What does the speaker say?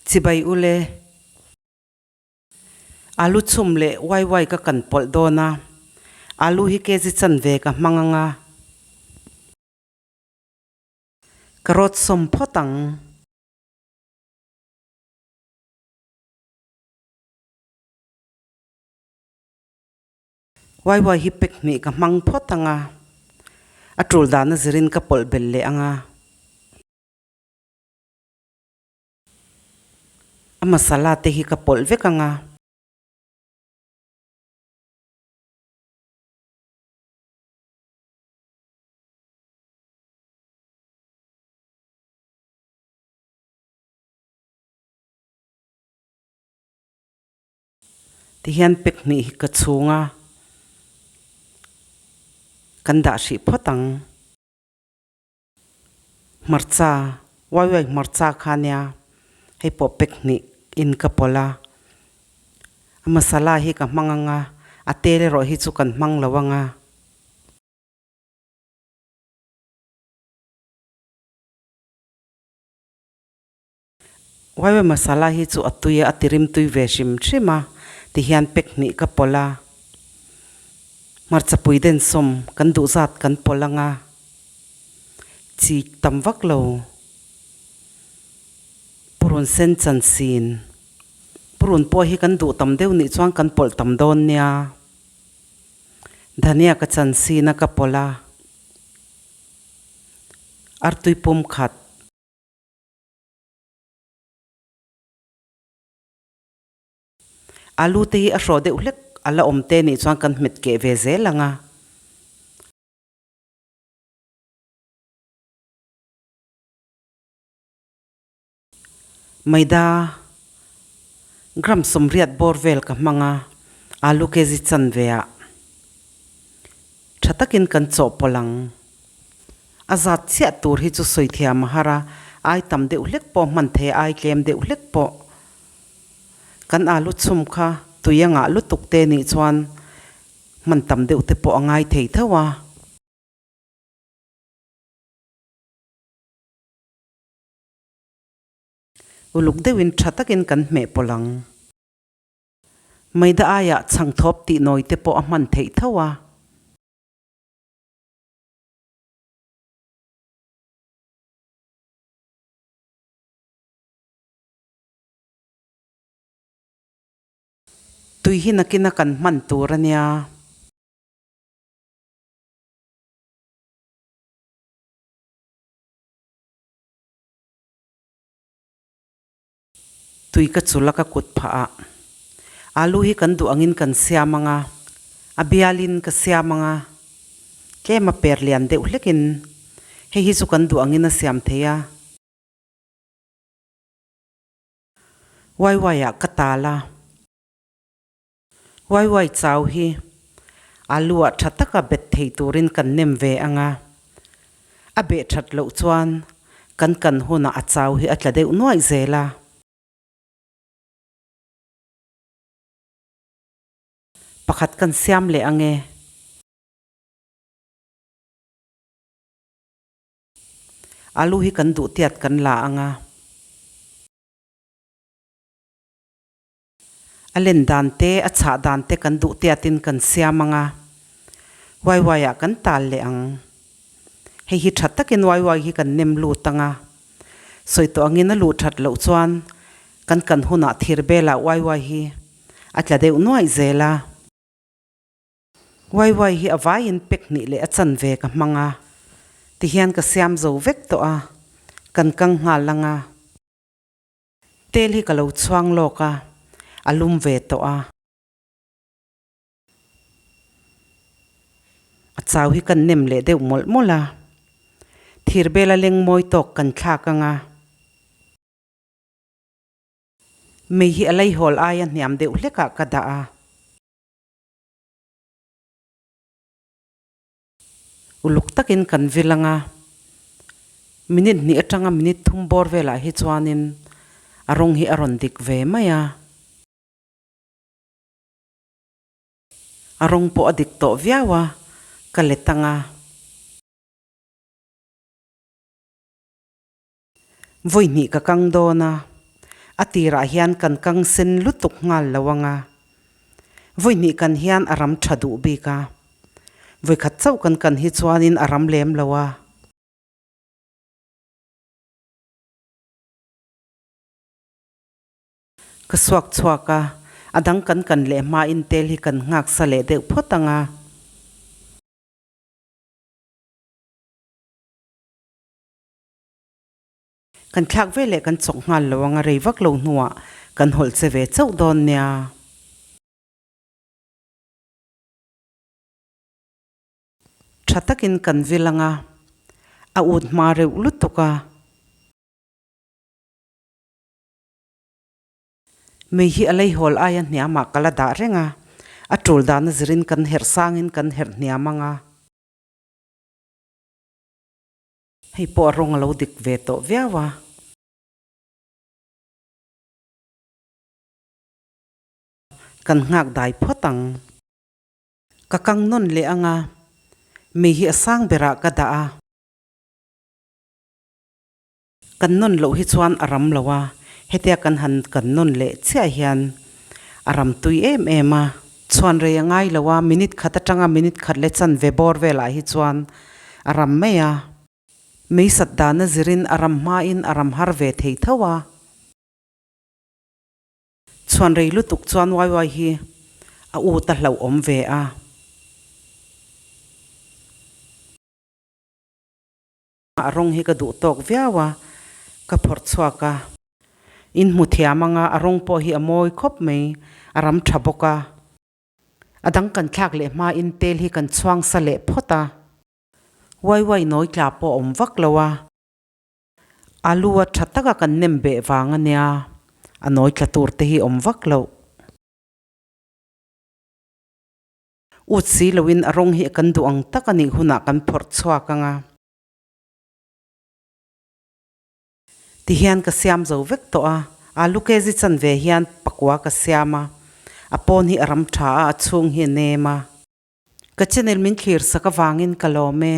Chibai ule. Alu chhum leh waiwai ka kan pawlh dawn a, alu hi kg chanve ka hmang ang a. Ka rawt sawm phawt ang. Waiwai hi pack hnih ka hmang phawt ang a, a tul dana zirin ka pawlh belh leh ang a. A masala te hi ka pawlh vek ang a. Tihian pack hnih hi ka chhung a, kan dah hrih phawt ang. Hmarcha, waiwai hmarcha kha nia hei pawh pack hnih in ka pawlh a, a masala hi ka hmang ang a, a tel erawh hi chu kan hmang lo ang a. Waiwai masala hi chu a tui a, a ti rim tui ve hrim hrim a, tihian pack hnih ka pawlh a, hmarcha pui densawm kan duh zat kan pawlh ang a. Chi tam vak lo. Purun sen chan sin. Purun pawh hi kan duh tam deuh nih chuan kan pawlh tam dawn nia. Dhania ka chan sin a ka pawlh a. Artui pum khat. Alu te hi a hrawh deuh hlek a la awm te nih chuan kan hmet keh ve zel ang a. Maida gram sawmriat bawr vel ka hmang a, alu kg chanve ah tha takin kan chawhpawlh ang. A zat chiah tur hi chu sawi thiam a har a, ai tam deuh hlek pawh hman thei a, ai tlem deuh hlek pawh. Kan alu chhum kha tui a ngah lutuk te nih chuan hman tam deuh te pawh a ngai thei tho a. Uluk deuhin tha takin kan hmeh pawlh ang. Maida aiah chhangthawp tih nawi te pawh a hman theih tho a. Tui hi nakina kan hman tur a nia. Tui ka chul a ka kut phah a. Alu hi kan duh angin kan siam ang a, a bialin ka siam ang a, tlem a per lian deuh hlekin hei hi chu kan duh angin a siam thei a. Waiwai ah ka tal a. Waiwai chau hi alu ah tha taka bet thei turin kan nem ve ang a, a beh that loh chuan kan kan hunah a chau hi a tla deuh nuaih zel a. Pakhat kan siam leh ang e. Alu hi kan duh tiat kan la ang a. A len dan te, a chhah dan te kan duh tiatin kan siam ang a, waiwai ah kan tal leh ang. Hei hi tha takin waiwai hi kan nem lut ang a, sawi tawh angin a luh that loh chuan kan kan hunah thir belah waiwai hi a tla deuh nuaih zel a. Waiwai hi a vaiin pack hnih leh a chanve ka hmang a, tihian ka siam zo vek tawh a, kan kang nghal ang a. Tel hi ka lo chhuang lawk a, a lum ve tawh a. A chau hi kan nem leh deuh mawlh mawlh a. Thir bela leng mawi tawk kan thlak ang a. Mei hi a leihawl aia hniam deuh hlekah ka dah a. Uluk takin kan vil ang a, minute hnih atanga minute thum bawr velah hi chuanin a rawng hi a rawn dik ve mai a. A rawng pawh a dik tawh viau a, ka let ang a. Vawi hnih ka kang dawn a, A tirah hian kan kang sen lutuk nghal lo anga. Vawi hnih kan hian a ram tha duh bik a. Vawi khat chauh kan kan hi chuanin a ram lem lo a. Ka suak chhuak a, a dang kan kan leh hmain tel hi kan nghak sa leh deuh phawt ang a. Kan thlak ve leh kan chawk nghal lo ang a, rei vak lo hnuah kan hawlh che ve chauh dawn nia. Tha takin kan vil ang a, a ut hma reuh lutuk a. Mei hi a leihawl aia hniamah ka la dah reng a, a tul dahna zirin kan herh sangin kan herh hniam ang a. Hei pawh a rawng a lo dik ve tawh viau a. Kan nghak dai phawt ang. Ka kang nawn leh ang a, mei hi a sang berah ka dah a. Kan nawn loh hi chuan a ram lo a, hetia kan han kan nawn leh chiah hian a ram tui em em a. Chhuan rei a ngai lo a, minute khat atanga minute khat leh chanve bawr velah hi chuan a ram mai a. Meisat dana zirin a ram hmain a ram har ve thei tho a. Chhuan rei lutuk chuan waiwai hi a ut a hlauhawm ve a. A rawng hi ka duh tawk viau a, ka phawrh chhuak a. In hmu thiam anga a rawng pawh hi a mawi khawp mai, a ram tha bawk a. A dang kan thlak leh hmain tel hi kan chhuang sa leh phawt a. Waiwai nawi tla pawh a awm vak lo a. Alu a tha taka kan nem beh vang a nia, a nawi tla tur te hi awm vak loh. Ut si loin a rawng hi kan duh ang tak a nih hunah kan phawrh chhuak ang a. Tihian ka siam zo vek tawh a, alu kg chanve hian pakua ka siam a, a pawn hi a ram tha a, a chhung hi a nem a. Ka channel min thlir sak avangin ka lawm e.